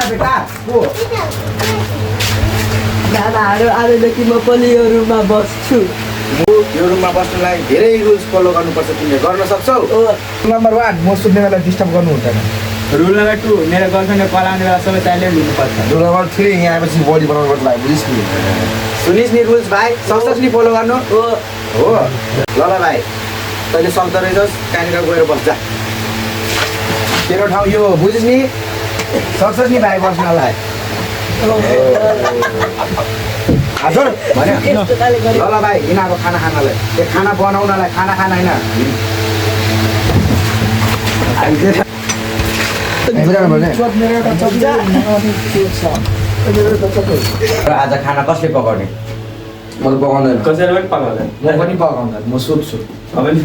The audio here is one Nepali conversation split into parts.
बेटा को दादाहरू आजदेखि म पनि यो रुममा बस्छु। यो रुममा बस्नलाई धेरै रुल्स फलो गर्नुपर्छ। तिमीले गर्न सक्छौ? नम्बर 1 म सुत्ने बेला डिस्टर्ब गर्नु हुँदैन। रुल नम्बर 2 मेरो गर्लफ्रेन्डले पलाउने बेला सबै साइलेन्ट हुनुपर्छ। रुल नम्बर 3 यहाँ आएपछि बडी बनाउनु पर्छ भाइ बुझिस् नि। सुनिस् नि रुल्स भाइ सक्छस् नि फलो गर्नु हो। ल भाइ तैँले सक्दो रहेछस् त्यहाँनिर गएर बस्छ जा। तेरो ठाउँ यो बुझिस् नि सक्छस् नि भाइ बस्नलाई। हजुर भन्यो ल भाइ हिँड अब खाना खानालाई त्यो खाना बनाउनलाई खाना खाना होइन। आज खाना कसले पकाउने? म त पकाउँदैन। कसैले पनि पकाउँदैन। म पनि पकाउँदैन। म सुत्छु। पनि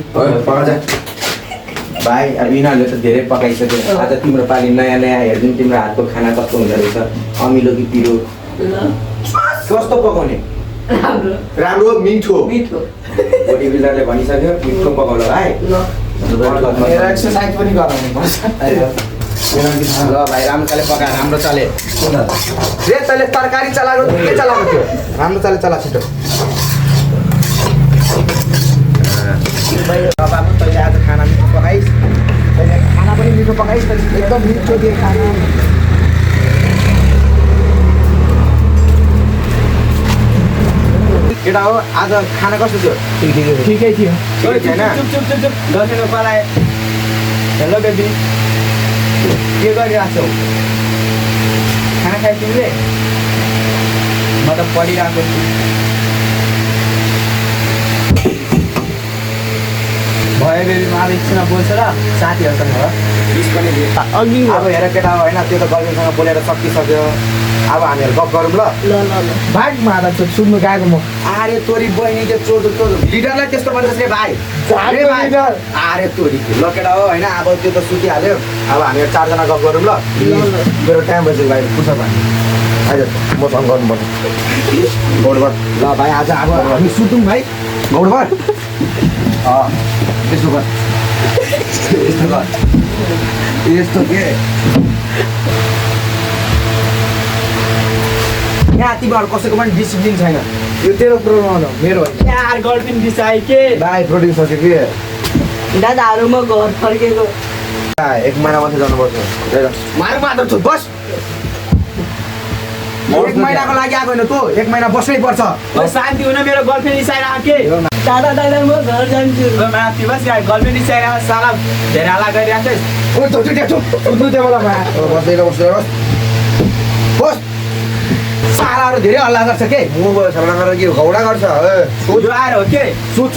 भाइ अब यिनीहरूले त धेरै पकाइसक्यो। आज तिम्रो पालि नयाँ नयाँ हेरिदिउँ तिम्रो हातको खाना कस्तो हुँदो रहेछ। अमिलो कि पिरो कस्तो पकाउने? राम्रो मिठो। बडी बिल्डरले भनिसक्यो मिठो पकाउनु भाइ। मेरो एक्सर्साइज पनि गराउनु पर्छ। ल भाइ राम्रोचाले पका राम्रो चाले। रे तैँले तरकारी चलाएको के चलाएको थियो? राम्रो चाले चला छिटो। बाबु तैँले आज खाना मिठो पकाइस्। तैँले खाना पनि मिठो पकाइस्। तैँले एकदम मिठो दिए खाना। केटा हो आज खाना कस्तो थियो? ठिकै थियो। ठिकै थिएन? गर्लफ्रेन्डले पलाए। हेलो बेबी के गरिरहेको छौ? खाना खायो तिमीले? म त पढिरहेको छु। भयो बेबी म अब एकछिनमा बोल्छ र साथीहरूसँग हो। अघि अब हेर केटा हो होइन त्यो त गर्लफ्रेन्डसँग बोलेर सकिसक्यो। अब हामीहरू गफ गरौँ ल। भाग मादा छ सुन्नु गएको म। अरे तोरी बहिनी त्यो चोर लिडरलाई त्यस्तो भन्छस् रे भाइ। अरे भाइ अरे तोरी ल केटा हो होइन अब त्यो त सुतिहाल्यो। अब हामीहरू 4 जना गफ गरौँ ल। मेरो टाइम भइसक्यो भाइ पुछा भाइ। हजुर म फोन गर्नुपर्छ। गौडभर ल भाइ आज अब हामी सुतौँ भाइ। गौडभर त्यसो गर यस्तो गर यस्तो के यहाँ तिमीहरू कसैको पनि डिसिप्लिन छैन। यो तेरो प्रोब्लम हो मेरो होइन। यार गर्लफ्रेन्ड बिसाए के? भाइ प्रोड्युसर के दादाहरू म घर फर्केको। 1 महिना मात्रै जानुपर्छ। मार मात्र छु बस। 1 महिनाको लागि आएको होइन तँ 1 महिना बस्नै पर्छ। शान्ति हुन मेरो गर्लफ्रेन्ड रिसाइरहेको के? दादा म घर जान्छु। माथि बस यार गर्लफ्रेन्ड रिसाइरहेको साला धेरै हल्ला गरिरहेको छ। ओ सुत्नु त्यो बेलामा बस। बस सालाहरू धेरै हल्ला गर्छ के? म हल्ला गरेर के घौडा गर्छ? यो आएर हो के? सुत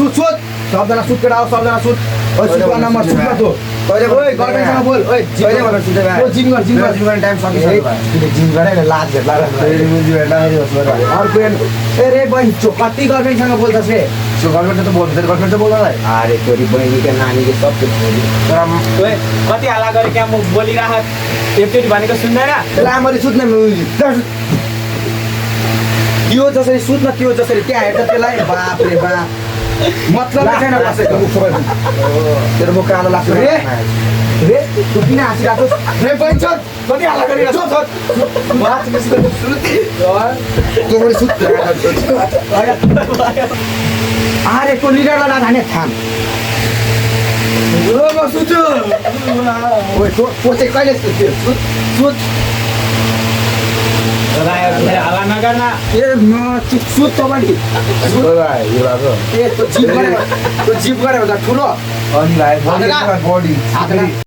सबजना सुत केटा हो सबजना सुत। सुतको नम्बर सुत न तँ। तैँले ओइ गर्लफ्रेन्डसँग बोल। ओइ कहिले भनेर सुते भाइ? जिम गर्ने टाइम सकिसक्यो भाइ। तिमीले जिम गरेर लाज भेट्ला र अर्को ए रे बहिनी कति गर्लफ्रेन्डसँग बोल्छस् रे? त्यो गर्लफ्रेन्ड त बोल्छ तेरो गर्लफ्रेन्ड त बोल्नलाई। अरे तोरी बहिनीको नानीले सब तर ओए कति हल्ला गरे क्या? म बोलिरहेको एकचोटि भनेको सुन्दैन? राम्ररी सुत्ने यो जसरी सुत्न त्यो जसरी त्यहाँ हेर्छ त्यसलाई बाप रे बाप मतलब छैन कसैको। तेरो मुख कालो लाग्छ रे रे तँ किन हाँसिरहेको छस्? रे बहिनी छोड कति हल्ला गरिरहेको छस्? तँ पनि सुत। अरे तँ लिडरलाई नजाने थाम। म सुत्छु। ओए तँ चाहिँ कहिले सुत्थ्यो? सुत हल्ला नगर्न। ए म सुत तँ पनि ए तँ जिम गऱ्यो भने त ठुलो अनि भाइ बडी